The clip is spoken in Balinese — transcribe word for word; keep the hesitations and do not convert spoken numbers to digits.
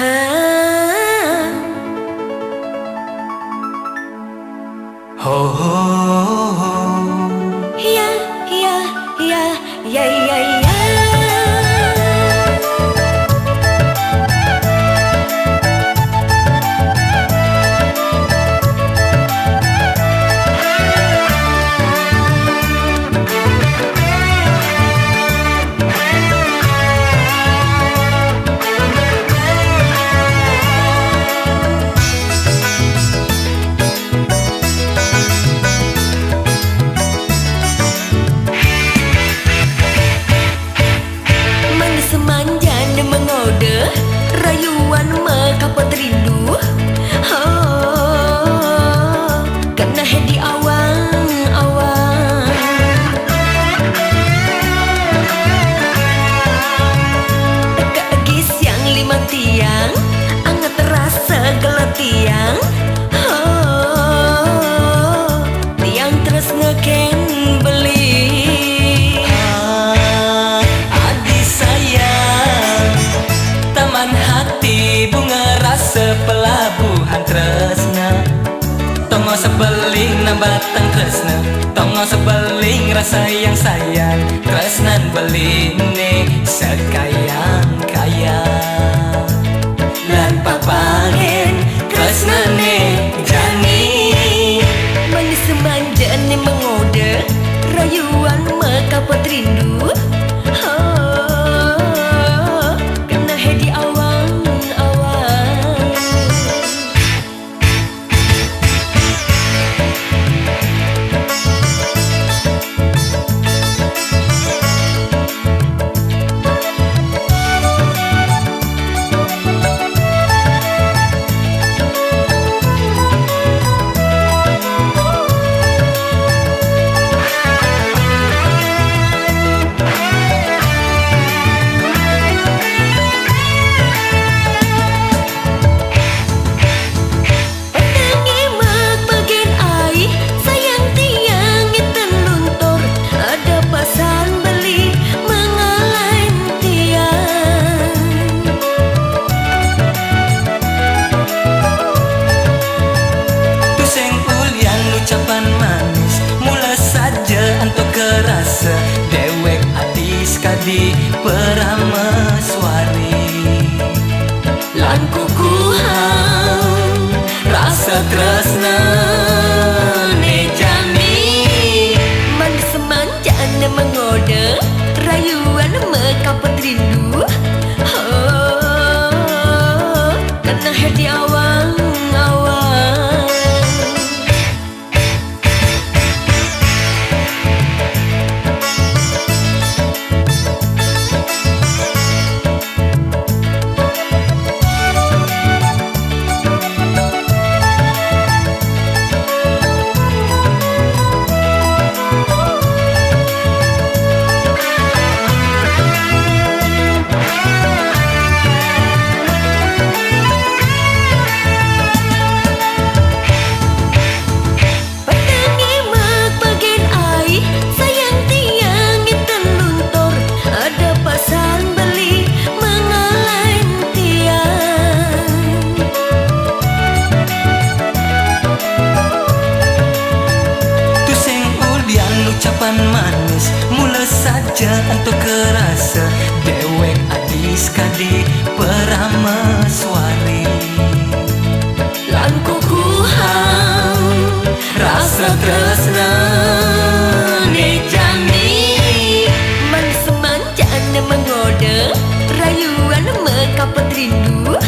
Ho, ho, ho, ho. Ya, ya, ya, ya, ya, ya. Manis manjana mangauda, rayuan makapatrindu. Oh, kana hedi awang-awang. Teka gisiang lima tiang, angat rasa gela tiang. Oh, tiang tresna ken beli. Ah, adi sayang, taman hati bunga rasa pelabuhan tresna. Tongos beling na batang tresna, tongos beling rasa yang sayang, tresnan beline sakayang-kayang. Lan papagen tresnane jani. Manis manjane mangauda, rayuan makapatrindu. Oh, kana hedi awang-awang. Petang ngimak bagen ai, sayang tiang ngiten luntur, ada pasan beli mangalain tiang. Tusing ulian ucapan manis, mula saja ento kerasa, dewek adi sekadi perameswari. Lan kukuhang rasa tresnane jani. Manis manjana mangauda, rayuan makapatrindu. Oh, kana hedi awang-awang. Petang ngimak bagen ai, sayang tiang ngiten luntur, ada pasan beli mangalain tiang. Tusing ulian ucapan manis, mula saja ento kerasa, dewek adi sekadi perameswari. Lan kukuhang rasa tresnane jani. Manis manjana mangauda, rayuan makapatrindu.